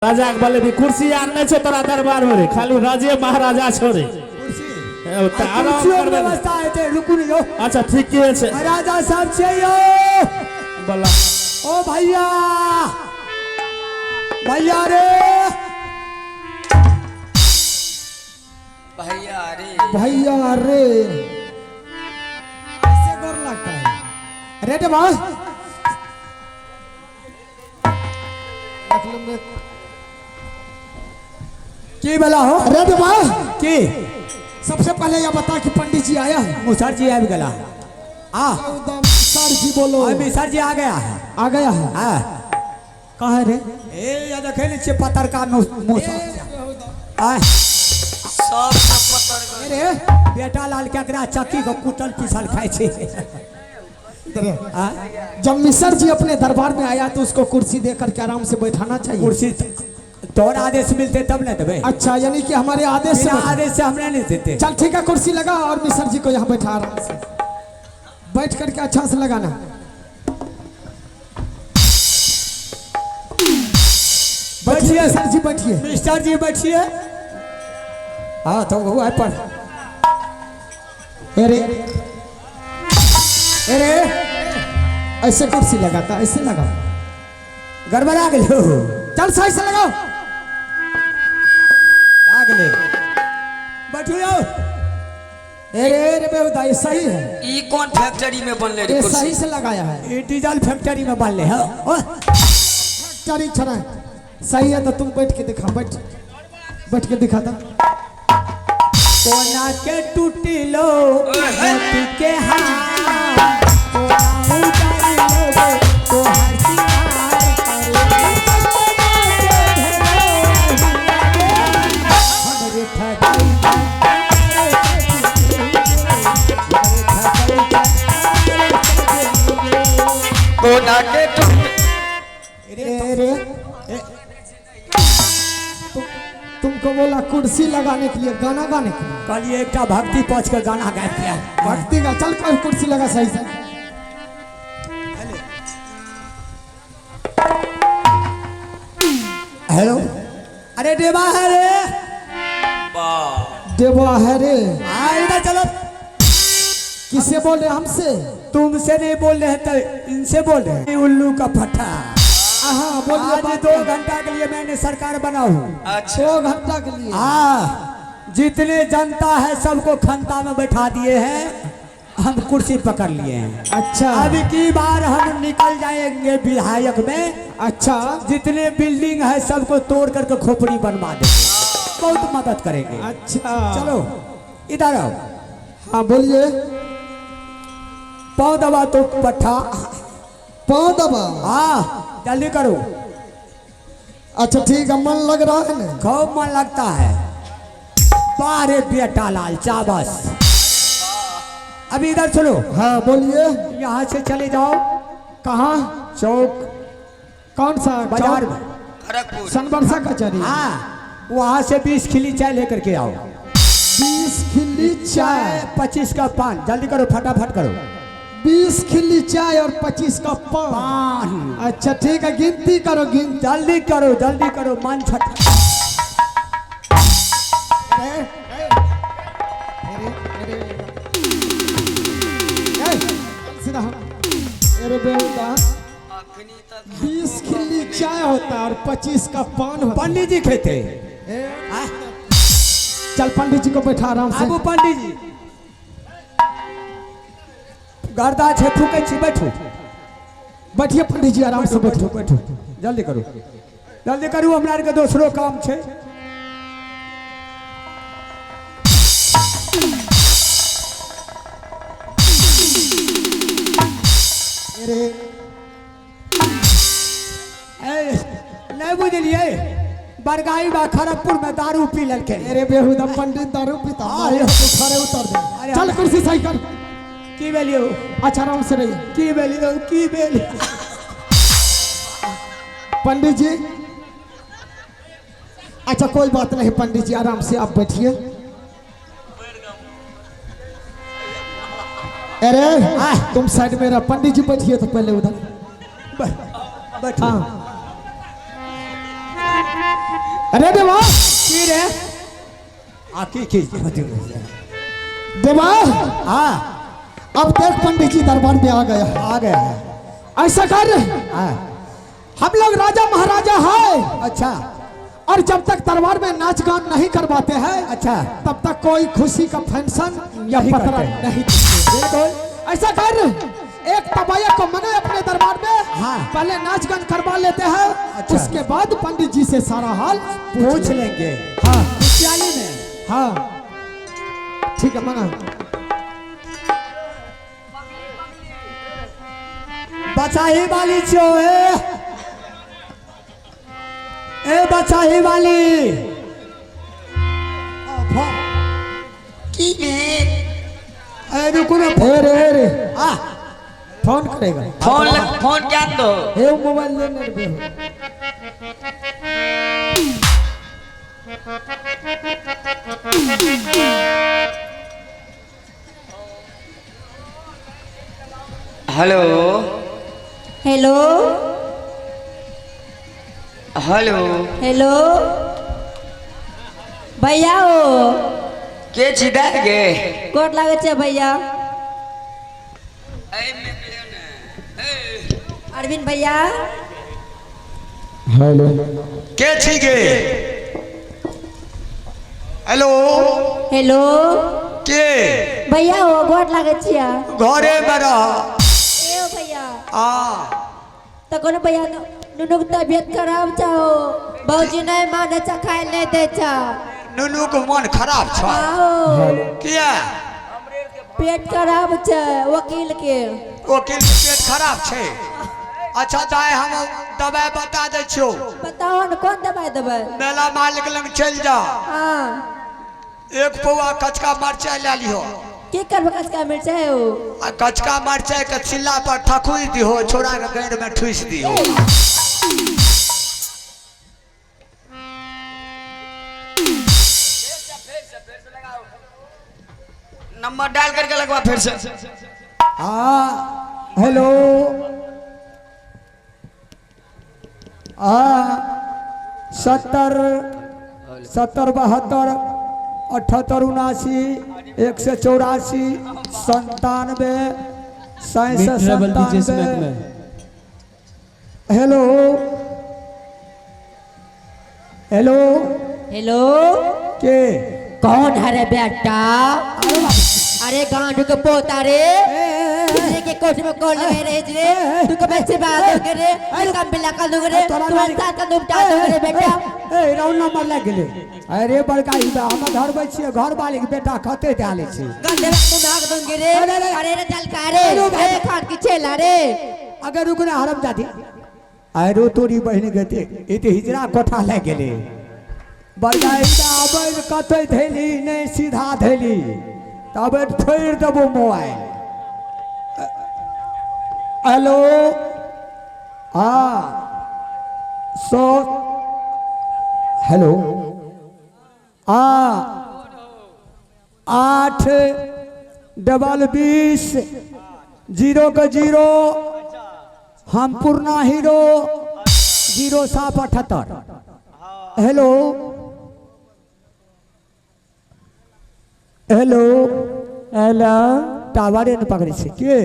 राजा के बोले भी कुर्सी आर नहीं छो तोरा दरबार में रे खाली राजे महाराजा छो रे। कुर्सी ए, तऽ आराम कुर्सियों के करबै ने। व्यवस्था हेतै, रुकू ने यौ। अच्छा ठीके छै। राजा साहब छै यौ। बोला। ओ भैया, भैया रे। भैया रे। भैया रे, ऐसे डर लगता है रे देवा। की भेला हो? अरे देवा। की? सबसे पहले यह बता कि पंडित जी आया है? मुसर जी आबि गेला। आ सर जी बोलो। आ, मिसर जी आ गया है। आ गया है? हाँ। कहाँ है रे? ए या देखै ने छियै पतरका मुसर आ। सब पतर। अरे बेटा लाल केकरा चक्की के कुटल पीसल खाइ छै। आ? जब मिसर जी अपने दरबार में आया तो उसको कुर्सी दे करके आराम से बैठाना चाहिए। कुर्सी तोर आदेश मिलते तब ना देबै। अच्छा, यानी कि हमारे आदेश से बिना बैठा। आदेश से हमरा नहीं देते। चल ठीक है, कुर्सी लगा और मिसर जी को यहाँ बैठा। आराम से बैठ करके अच्छा से लगाना। बैठिए सर जी, बैठिए। मिस्टर जी बैठिए। हाँ तो वो है पर। अरे अरे, ऐसे कुर्सी लगाता, ऐसे लगा। गड़बड़ा गेलो। चल सही से लगाओ। आ गेलै, बैठू यौ। अरे अरे बेहुदा, ये सही है? ई कोन फैक्ट्री में बनले रे ये कुर्सी? सही से लगाया है। ई डीजल फैक्ट्री में बनले है। ओ, चरी छड़ा सही है तो तुम बैठ के दिखा। बैठ, बैठ के दिखा था। कोना के टूटिलो मोती के हार, कोना उतारी लेबे तोहार सिंगार करे। हमरे ठगई, कोना के टूट अरे तुमको बोला कुर्सी लगाने के लिए, गाना गाने के लिए। कहलिए एकटा भक्ति पहुँच के गाना गाबि। भक्ति का। चल कर कुर्सी लगा सही से। हेलो, अरे देवा है रे। वाह। देवा है रे। हाँ, इधर चलो। किससे बोल रहे, हमसे? तुमसे नहीं बोल रहे हैं तो इनसे बोल रहे हैं, उल्लू का फट्टा। हाँ बोलिए। आज बात। 2 घंटा के लिए मैंने सरकार बनाऊ। अच्छा। 2 घंटा के लिए? हाँ, जितने जनता है सबको खंता में बैठा दिए हैं, हम कुर्सी पकड़ लिए हैं। अच्छा। अब की बार हम निकल जाएंगे विधायक में। अच्छा। जितने बिल्डिंग है सबको तोड़ करके खोपड़ी बनवा देंगे, बहुत मदद करेंगे। अच्छा। चलो इधर आओ। हाँ बोलिए। पाँव दबा तो पट्ठा। पाँव दबा? हाँ, जल्दी करो। अच्छा ठीक है, मन लग रहा है ना? खूब मन लगता है। बारे बेटा लाल, चाबस। अभी इधर सुनो। हाँ बोलिए। यहाँ से चले जाओ। कहाँ? चौक। कौन सा? बाजार में। खड़गपुर। सनबरसा कचहरी? हाँ, वहां से 20 खिली चाय लेकर के आओ। 20 खिल्ली चाय? 25 का पान। जल्दी करो, फटाफट करो। 20 खिल्ली चाय और 25 का पान। पान। अच्छा ठीक है, गिनती करो, गिनती। जल्दी करो, जल्दी करो, मन छट। अरे, अरे, अरे, ए, सीधा हो। अरे बेहुदा। अखनी तक 20 खिल्ली चाय होता है और 25 का पान होता है। पंडित जी खेते। ए, चल पंडित जी को बैठा आराम से। आबू पंडित जी, गर्दा छै, फूकै छी, बैठू। बैठिए पंडित जी, आराम से बैठो। बैठू, जल्दी करू, जल्दी करू, हमरा आरके दोसरो काम छै। अरे। ए, नहि बुझलियै, बरगाई बा खड़गपुर में दारू पी लेलकै। अरे बेहुदा, पंडित दारू पीता? हाँ, अरे खड़े उतर दे। अरे। चल कुर्सी सही कर। की भेलियौ? अच्छा, आराम से रहिए। की भेलियौ, की भेल? पंडित जी, अच्छा कोई बात नहीं पंडित जी, आराम से आप बैठिए। अरे तुम साइड में रहो, पंडित जी बैठिए तो पहले उधर। बैठू। हाँ। अरे देवा। की रे आ की की देवा। हाँ। अब देख पंडित जी दरबार में आ गया है। आ गया है। ऐसा कर, हाँ। हम लोग राजा महाराजा है। अच्छा। और जब तक दरबार में नाच गान नहीं करवाते हैं, अच्छा। तब तक कोई खुशी का फंक्शन या नहीं पतरा करते हैं। नहीं देते। बिल्कुल। ऐसा कर, एक तबाया को मना अपने दरबार में। हाँ। पहले नाच गान करवा लेते हैं। अच्छा। उसके बाद पंडित जी से सारा हाल पूछ लेंगे। हाँ। प्याली में। हाँ ठीक है, मना। बचाही वाली छो ए ए बचाही वाली। की भेल? ए रुको ना। ए रे ए रे। आ फोन करेगा। फोन फोन क्या दो? ए मोबाइल लेने रे। हेलो। हेलो। हेलो। हेलो भैया हो। के छी दाय गे? गोर लागै छै भैया। ए में मिलियो ने। ए। अरविंद भैया। हेलो। के छी गे? हेलो। हेलो। के? भैया हो, गोर लागै छियै। घरे में रह। ए हो भैया। आ। तऽ कोनो भैया नुनू के तबियत खराब छौ, भौजी नहीं माने छ, खाय नहीं दै छ। नुनू के मन खराब छ? आओ। किया? पेट खराब छै वकील के। वकील के पेट खराब छै? अच्छा दाय, हम दवाई बता दै छियौ। बताओ ने, कोन दवाई देबै? मेला मालिक लग चलि जा। हाँ। एक पौआ कचका मरचाइ लए लिहो। की करबै कचका मिरचाई हो? आ कचका मरचाइ के छिल्ला पर थकुचि दिहो, छोड़ा के गैर में ठूसि दिहो। नंबर डाल करके लगवा फिर से। हाँ हेलो। हाँ 70 70 72 78 79 184 97 37 ट्रेवल डीजे 97। में। Hello hello. हेलो। के? कौन है रे बेटा? अरे गांडू के पोता रे, किसी के कोठ में कौन लगे रे रे? तू कब से बात दोगे रे? तू कब बिला कर दोगे रे? तोरा तू साथ का दुमटा दोगे रे बेटा? ए राउंड नंबर लग गेलै। अरे बड़का ई बा, हम घर बै छियै, घर वाले के बेटा कते दए लै छै। गंदे में तुम भाग दोगे रे। अरे, अरे, अरे रे चल का रे। अरे भाई। ए खाट की चेला रे। अगर रुक ना हरम जाती। अरे तोरी बहिन गते ई तऽ हिजरा कोठा लागि गेलै। बड़का ई बा, आबै कते धैली नहि सीधा धैली तब फोड़ि देबो मोबाइल। हेलो। हाँ 100। हेलो। आ 8 डबल 20 0 के 0 हम Purna hero 0 7 78। Hello hello. Hello. टावरे ने पकड़े छै के?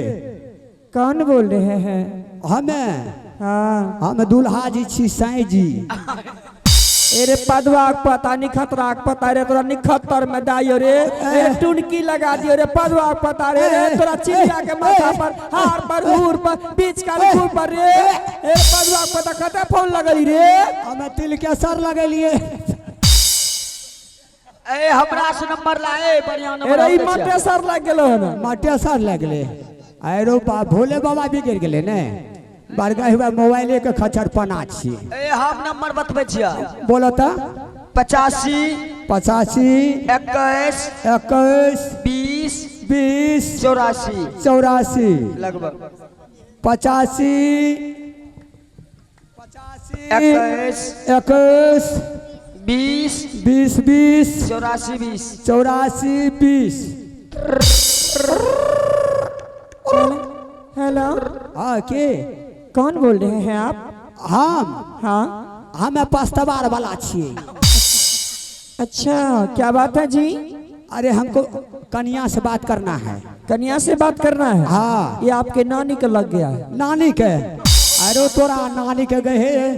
कौन बोल रहे हैं? हमें? हाँ। हम दुल्हा जी छी, साईं जी। अरे पदवा के पता निखतरा के पता रे, तोरा निखतर में दाइयो रे, ए टुनकी लगा दियो रे पदवा के पता रे, रे तोरा चिड़िया के माथा पर हार पर घूर पर बीच का घूर पर रे। ए पदवा के पता कते फोन लगली रे? हमें तिल के सर लगेलिए। ए हमरा से नंबर लाए, बढ़िया नंबर। अरे ई माटे सर लग गेलो हन। माटे सर लगले। अरे बा भोले बाबा बिगड़ गेले ने। बड़का हुआ मोबाइले के खचरपना छी। ए हम नंबर बतबै छियै। बोलो तऽ। 85 85 21 21 20 20 84 84 लगभग। 85 85 21 21 20 20 20 84 20 84 20। हेलो। हाँ के? कौन बोल रहे हैं आप? हम? हाँ। हमें पस्तवार वाला छिए। अच्छा क्या बात है जी? अरे हमको कन्या से बात करना है। कन्या से बात करना है? हाँ। ये आपके नानी का लग गया है। नानी के? अरे तोरा नानी के गए,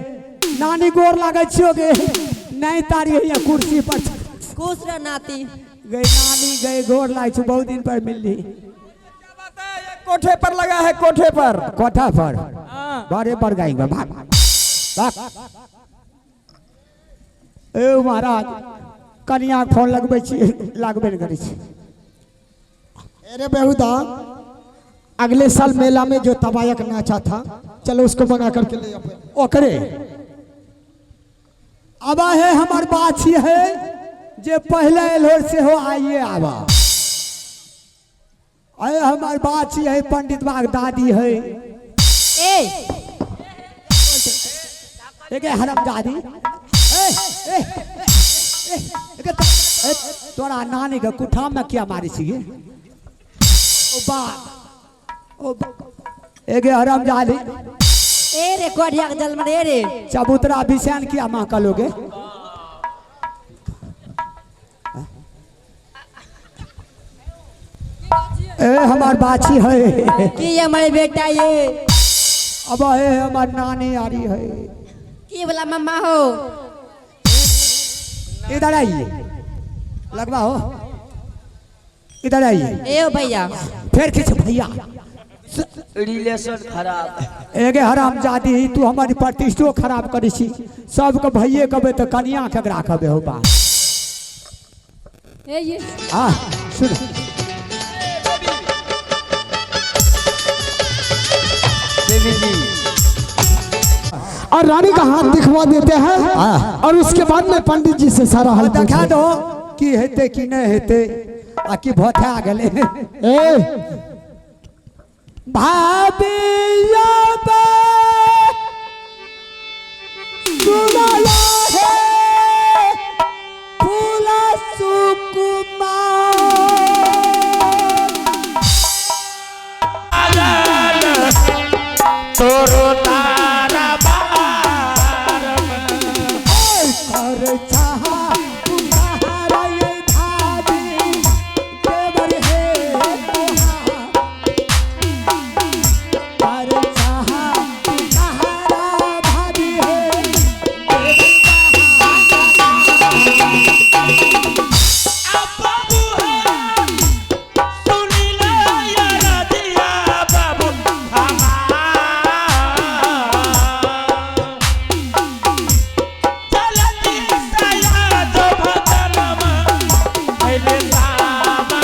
नानी गोर लागे छियो गे। नहीं तारी है कुर्सी पर। खुश रह नाती। गई नानी गई गोर लागे छी, बहुत दिन पर मिलली। कोठे पर लगा है, कोठे पर। कोठा पर? बड़े पर गई भाग भाग। ए महाराज कन्या के फोन लगबै छी, लगबे नहीं करै छी। अरे बेहुदा, अगले साल मेला में जो तबायक नाचा था, चलो उसको मंगा करके ले आओ। ओकरे आबा है हमार बाछी है जे पहले एलो से हो आइए आबा। अरे हमार बाछी है पंडित बाग दादी है। ए एके हरम दादी। ए ए ए एके तोरा नानी के कुठा में क्या मारी छी? ओ बा ओ एके हरम दादी। ए रे कोढ़िया के जल में रे चबूतरा बिछान किया माँ का लोगे। ए हमार बाछी है कि हमारे बेटा ये। अब है हमार नानी आ रही है। की बोला मम्मा हो? इधर आइए लगवा हो, इधर आइए। ए भैया फिर किस भैया रिलेशन खराब। एगे हराम जादी तू हमारी प्रतिष्ठो खराब करी छी। सबके भैये कहबे तो कन्या केकरा कहबे हो बा? ए ये हां सुन देवी जी। और रानी का हाथ दिखवा देते हैं और उसके बाद में पंडित जी से सारा हल देखा दो की हेते की नहीं हेते आ की भोथा गेले। ए भाभी सुनला है फूला सुकुमार तोरो तारा बार कर चाहा तुम्हारा ये भाभी देवर है तुहार। कर चाहा तुम्हारा भाभी है बाबू है सुनीला या राजिया बाबू हमार चलती सया जो भजनमा पहले सामा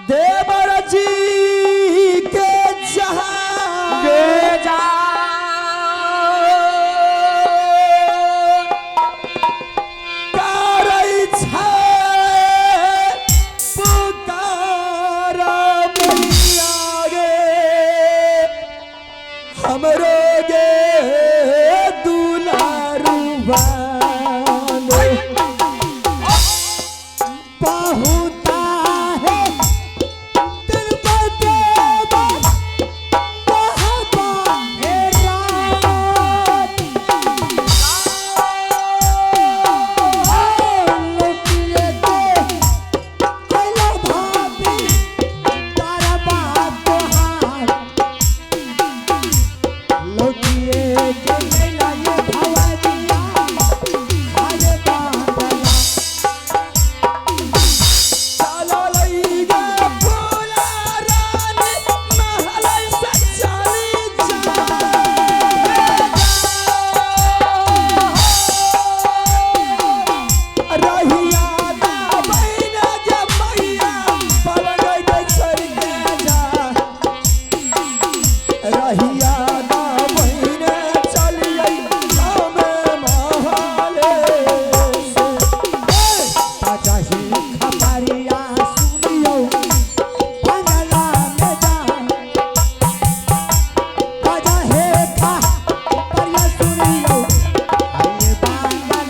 देवर जी के जहां गे जा करै छै पुकार मैया गे, हमरो गे दुलारुआ बहुता है दिल पर देवा बहबा है रात। लुटिए के अइलो भाभी तारा बाप तोहार। लुटिए के लैला ये भवरिया हाय बांधला। ताजा ही खबरिया सुनियो बंगला में जा। ताजा है खबरिया सुनियो आइए बंगला।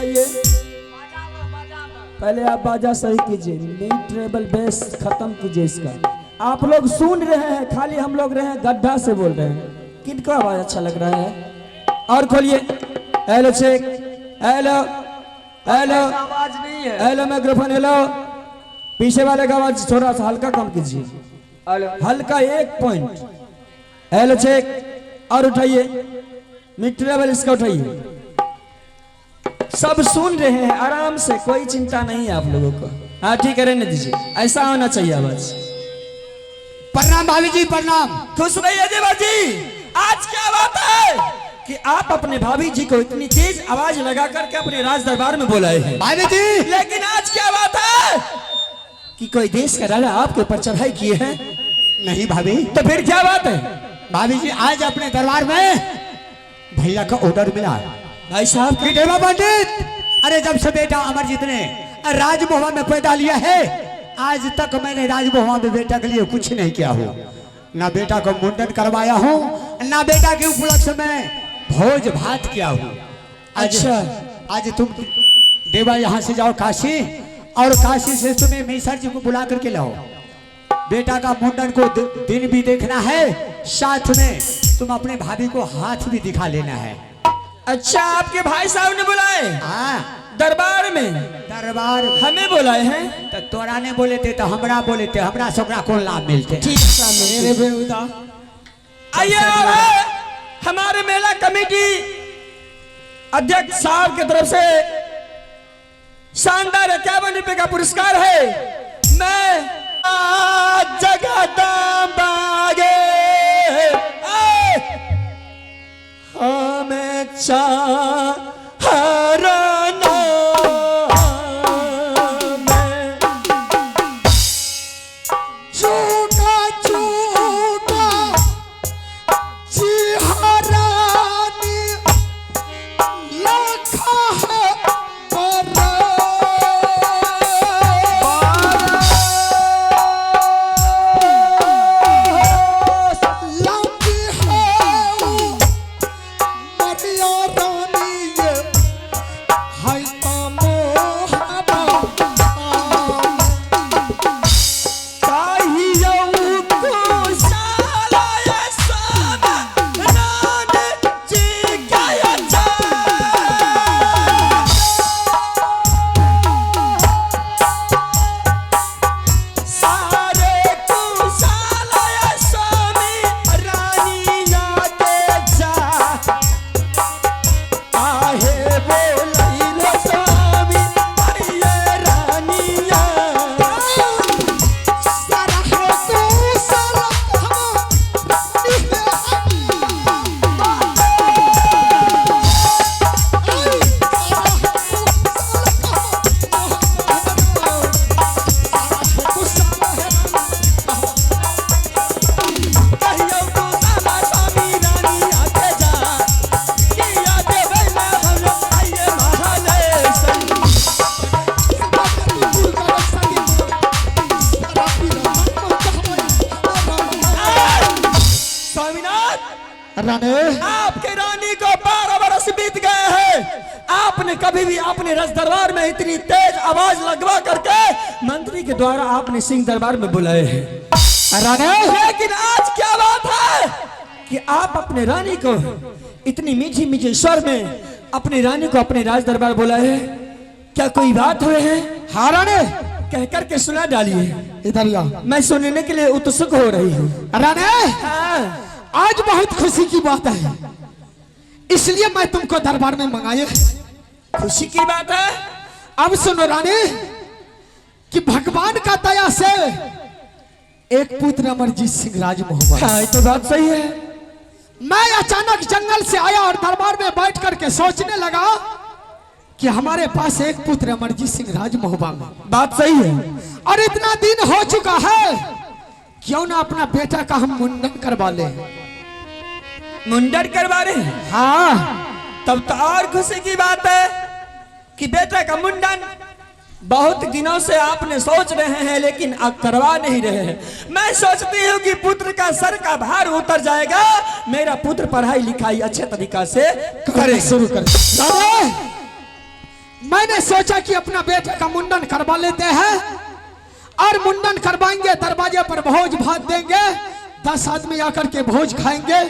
उठाइए। पहले आप बाजा सही कीजिए, नी ट्रेबल बेस खत्म कीजिए इसका। आप लोग सुन रहे हैं, खाली हम लोग रहे हैं गड्ढा से बोल रहे हैं। किनको आवाज अच्छा लग रहा है? और खोलिए। हेलो चेक, हेलो हेलो, आवाज नहीं है। Hello microphone, hello. पीछे वाले का आवाज थोड़ा सा हल्का कम कीजिए, हेलो हल्का 1 पॉइंट। हेलो चेक, और उठाइए मिड ट्रेबल इसका उठाइए। सब सुन रहे हैं आराम से, कोई चिंता नहीं है आप लोगों को। हाँ ठीक है, रहने दीजिए, ऐसा होना चाहिए आवाज। प्रणाम भाभी जी, प्रणाम। खुश रहिए देवा जी। आज क्या बात है कि आप अपने भाभी जी को इतनी तेज आवाज लगा करके अपने राज दरबार में बुलाए हैं। भाभी जी, लेकिन आज क्या बात है कि कोई देश का राजा आपके ऊपर चढ़ाई किए हैं? नहीं भाभी। तो फिर क्या बात है? भाभी जी, आज अपने दरबार में भैया का ऑर्डर मिला है भाई साहब कि देवा पंडित, अरे जब से बेटा अमरजीत ने राजमोहा में पैदा लिया है, आज तक मैंने राजमोहा में बेटा के लिए कुछ नहीं किया हो। ना बेटा को मुंडन करवाया हूँ, ना बेटा के उपलक्ष्य में भोज भात किया हूँ। अच्छा। आज तुम देवा यहाँ से जाओ काशी, और काशी से तुम्हें मिसर जी को बुला करके लाओ। बेटा का मुंडन को दिन भी देखना है, साथ में तुम अपने भाभी को हाथ भी दिखा लेना है। अच्छा, आपके भाई साहब ने बुलाए? हाँ। दरबार में? दरबार में। हमें बुलाए हैं? तो तोरा नहीं बोले थे तो हमरा बोले थे, हमरा से ओकरा कौन लाभ मिलते? ठीक है, मेरे बेहुदा। आइए और है हमारे मेला कमेटी अध्यक्ष साहब की तरफ से शानदार 51 रुपए का पुरस्कार है। मैं जगदम्बा गे हमें चाहरना में चूका चूका चिहरानी लखा है लंबी है वो मरिया रानी ये हाय मोहब्बत। स्वामीनाथ आपके रानी को 12 बरस बीत गए हैं, आपने कभी भी अपने रस दरबार में इतनी तेज आवाज लगवा करके मंत्री के द्वारा आपने सिंह दरबार में बुलाए हैं। लेकिन आज क्या बात है कि आप अपने रानी को इतनी मीठी मीठी स्वर में अपनी रानी को अपने राज दरबार बुलाए हैं? क्या कोई बात हुए है? हाँ राणे, कह करके सुना डालिए। इधर आओ। मैं सुनने के लिए उत्सुक हो रही हूँ। राणे, हाँ। आज बहुत खुशी की बात है, इसलिए मैं तुमको दरबार में मंगाए। खुशी की बात है? अब सुनो रानी, कि भगवान का दया से एक पुत्र अमरजीत सिंह राज मोहम्मद। हाँ, ये तो बात सही है। मैं अचानक जंगल से आया और दरबार में बैठ करके सोचने लगा कि हमारे पास एक पुत्र अमरजीत सिंह राज महोबा में। बात सही है। और इतना दिन हो चुका है, क्यों ना अपना बेटा का हम मुंडन करवा ले। मुंडन करवा रहे हैं? हाँ। तब तो और खुशी की बात है कि बेटा का मुंडन बहुत दिनों से आपने सोच रहे हैं, लेकिन आप करवा नहीं रहे हैं। मैं सोचती हूँ कि पुत्र का सर का भार उतर जाएगा, मेरा पुत्र पढ़ाई लिखाई अच्छे तरीका से करे। शुरू कर। दादा, मैंने सोचा कि अपना बेटे का मुंडन करवा लेते हैं और मुंडन करवाएंगे, दरवाजे पर भोज भात देंगे, 10 आदमी आकर के भोज खाएंगे,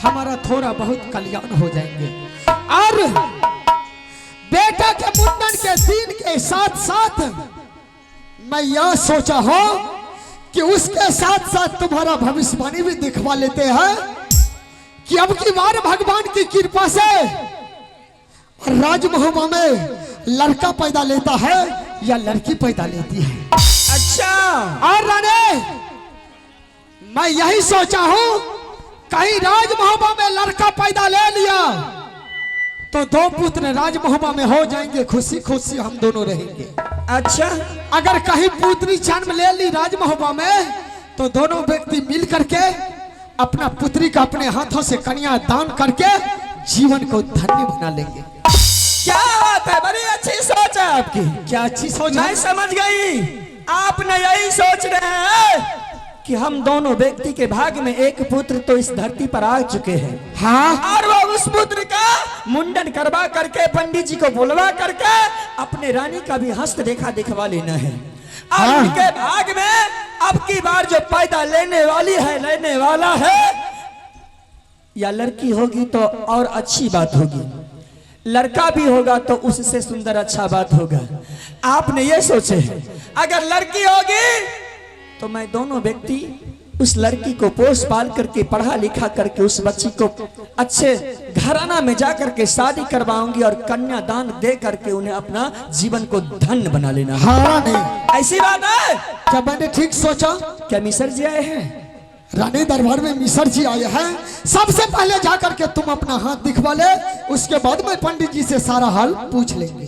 हमारा थोड़ा बहुत कल्याण हो जाएंगे। और बेटा के मुंडन के दिन के साथ साथ मैं यह सोचा हूं कि उसके साथ साथ तुम्हारा भविष्यवाणी भी दिखवा लेते हैं कि अब की बार भगवान की कृपा से राजमहोबा में लड़का पैदा लेता है या लड़की पैदा लेती है। अच्छा। और रानी मैं यही सोचा हूं कहीं राजमहोबा में लड़का पैदा ले लिया तो 2 पुत्र राजमहोबा में हो जाएंगे, खुशी खुशी हम दोनों रहेंगे। अच्छा। अगर कहीं पुत्री जन्म ले ली राजमहोबा में तो दोनों व्यक्ति मिल करके अपना पुत्री का अपने हाथों से कन्या दान करके जीवन को धन्य बना लेंगे। क्या बात है, बड़ी अच्छी सोच है आपकी। क्या अच्छी सोच है? मैं समझ गई, आपने यही सोच रहे हैं कि हम दोनों व्यक्ति के भाग में एक पुत्र तो इस धरती पर आ चुके हैं। हाँ। और वो उस पुत्र का मुंडन करवा करके पंडित जी को बुलवा करके अपने रानी का भी हस्त रेखा दिखवा लेना है। और हाँ। उनके भाग में अब की बार जो पैदा लेने वाली है, लेने वाला है, या लड़की होगी तो और अच्छी बात होगी, लड़का भी होगा तो उससे सुंदर अच्छा बात होगा। आपने ये सोचे हैं अगर लड़की होगी तो मैं दोनों व्यक्ति उस लड़की को पोस पाल करके पढ़ा लिखा करके उस बच्ची को अच्छे घराना में जा करके शादी करवाऊंगी और कन्यादान दे करके उन्हें अपना जीवन को धन्य बना लेना। हाँ नहीं, ऐसी बात है। क्या मैंने ठीक सोचा? क्या मिसर जी आए हैं? रानी दरबार में मिसर जी आए हैं। सबसे पहले जाकर के तुम अपना हाथ दिखवा ले, उसके बाद में पंडित जी से सारा हाल पूछ लेंगे।